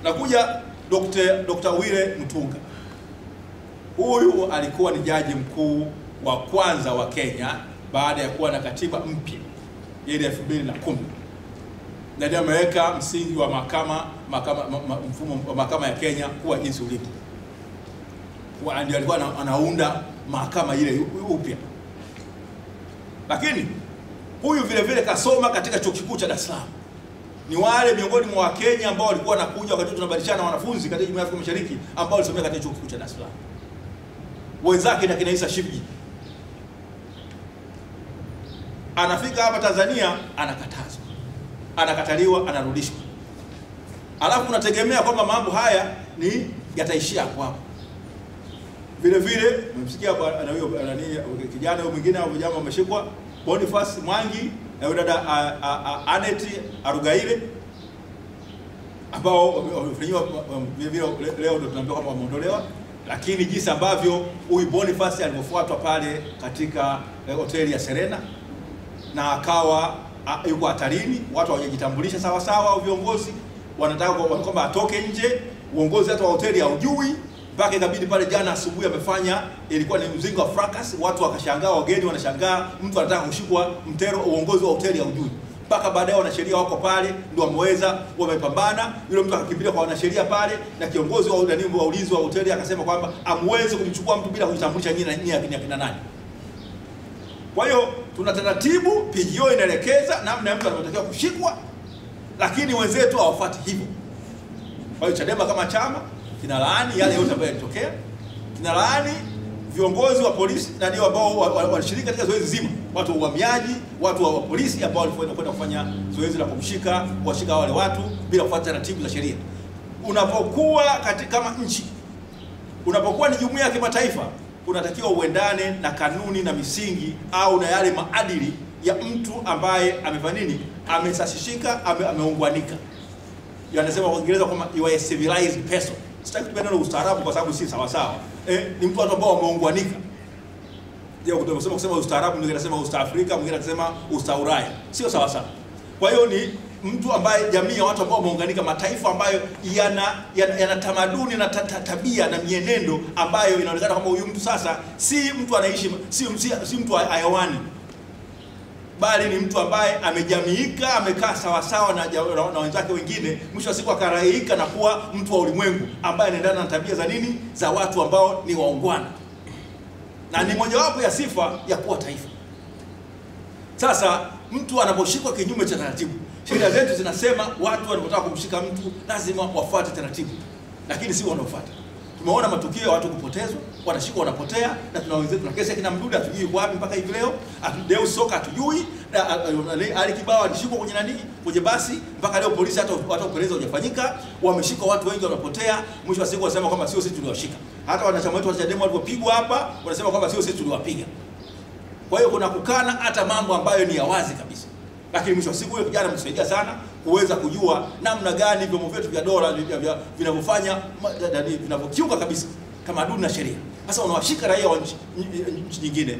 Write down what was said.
Nakuja Dr. Wile Mutunga. Huyu alikuwa ni jaji mkuu wa kwanza wa Kenya baada ya kuwa na katiba mpya ile 2010. Na ndiye ameweka msingi wa mfumo wa mahakama ya Kenya kuwa jinsi ulivyo. Ndiye alikuwa anaunda mahakama ile upya. Lakini huyu vile vile kasoma katika chuo kikuu cha Dar es Salaam. Ni wale miongoni mwa Wakenya ambao walikuwa wanakuja wakati tunabadilishana wanafunzi katika Jumuiya ya Afrika Mashariki ambao walisomea katika chuo kikuu cha Dar es Salaam. Wenzake na kina Isa Shivji. Anafika hapa Tanzania anakatazwa. Anakataliwa, anarudishwa. Alafu unategemea kwamba mambo haya ni yataishia hapo hapo. Vile vile mmemsikia na huyo kijana huyo mwingine au vijana wameshikwa, Boniface Mwangi na yule dada Anet Arugaile ambao wamefanyiwa vile vile, leo ndio tunaambiwa kwamba wameondolewa. Lakini jinsi ambavyo huyu Boniface alivyofuatwa pale katika hoteli ya Serena na akawa yuko hatarini, watu hawajajitambulisha sawa sawa, au viongozi wanataka kwamba atoke nje, uongozi hata wa hoteli haujui, mpaka ikabidi pale jana asubuhi amefanya, ilikuwa ni mzingo wa fracas, watu wakashangaa, wageni wanashangaa, mtu anataka kushikwa mtero, uongozi wa hoteli haujui. Mpaka baadaye wanasheria wako pale ndio wameweza, wamepambana, yule mtu akakimbilia kwa wanasheria pale, na kiongozi wa ulinzi wa hoteli akasema kwamba amwezi kumchukua mtu bila kujitambulisha nyinyi na nyinyi akina nani. Kwa hiyo tuna taratibu, PGO inaelekeza namna mtu anavyotakiwa kushikwa, lakini wenzetu hawafuati hivyo. Kwa hiyo Chadema kama chama kinalaani yale yote ambayo yalitokea, kinalaani viongozi wa polisi na ndio ambao walishiriki katika zoezi zima, watu wa uhamiaji, watu wa polisi ambao walikwenda kufanya zoezi la kumshika, kuwashika wale watu bila kufuata taratibu za sheria. Unapokuwa katika kama nchi, unapokuwa ni jumuiya ya kimataifa, unatakiwa uendane na kanuni na misingi au na yale maadili ya mtu ambaye amefanya nini, amesasishika, ameungwanika. Yanasema kwa Kiingereza kwamba you are a civilized person. Sitaki kutumia neno ustaarabu kwa sababu si sawa sawa. Ni mtu ambao ameungwanika. Je, ukisema kusema ustaarabu, mwingine anasema ustaafrika, mwingine anasema ustauraya. Sio sawa sawa. Kwa hiyo ni mtu ambaye jamii ya watu ambao wameunganika, mataifa ambayo yana tamaduni na tabia na mienendo ambayo inaonekana kwamba huyu mtu sasa si mtu anaishi, si mtu hayawani, bali ni mtu ambaye amejamiika, amekaa sawa sawa na wenzake wengine, mwisho wa siku akaraika na kuwa mtu wa ulimwengu ambaye anaendana na tabia za nini, za watu ambao ni waungwana, na ni mojawapo ya sifa ya kuwa taifa. Sasa mtu anaposhikwa kinyume cha taratibu, sheria zetu zinasema watu wanapotaka kumshika mtu lazima wafuate taratibu, lakini si wanaofuata. Tumeona matukio ya watu kupotezwa, wanashikwa wanapotea, na tuna wenzetu na kesi ya kina Mdude hatujui yuko wapi mpaka hivi leo, Deus Soka hatujui, Ali Kibao alishikwa kwenye nani, kwenye basi, mpaka leo polisi hata upelelezi hujafanyika, wameshikwa watu wengi wanapotea, mwisho wa siku wanasema kwamba sio sisi tuliwashika. Hata wanachama wetu wa Chadema walipopigwa hapa wanasema kwamba sio sisi tuliwapiga. Kwa hiyo kuna kukana hata mambo ambayo ni ya wazi kabisa. Lakini mwisho wa siku huyo kijana msaidia sana kuweza kujua namna gani vyombo vyetu vya dola vinavyofanya, vinavyokiuka kabisa tamaduni na sheria. Sasa unawashika raia wa nchi nyingine,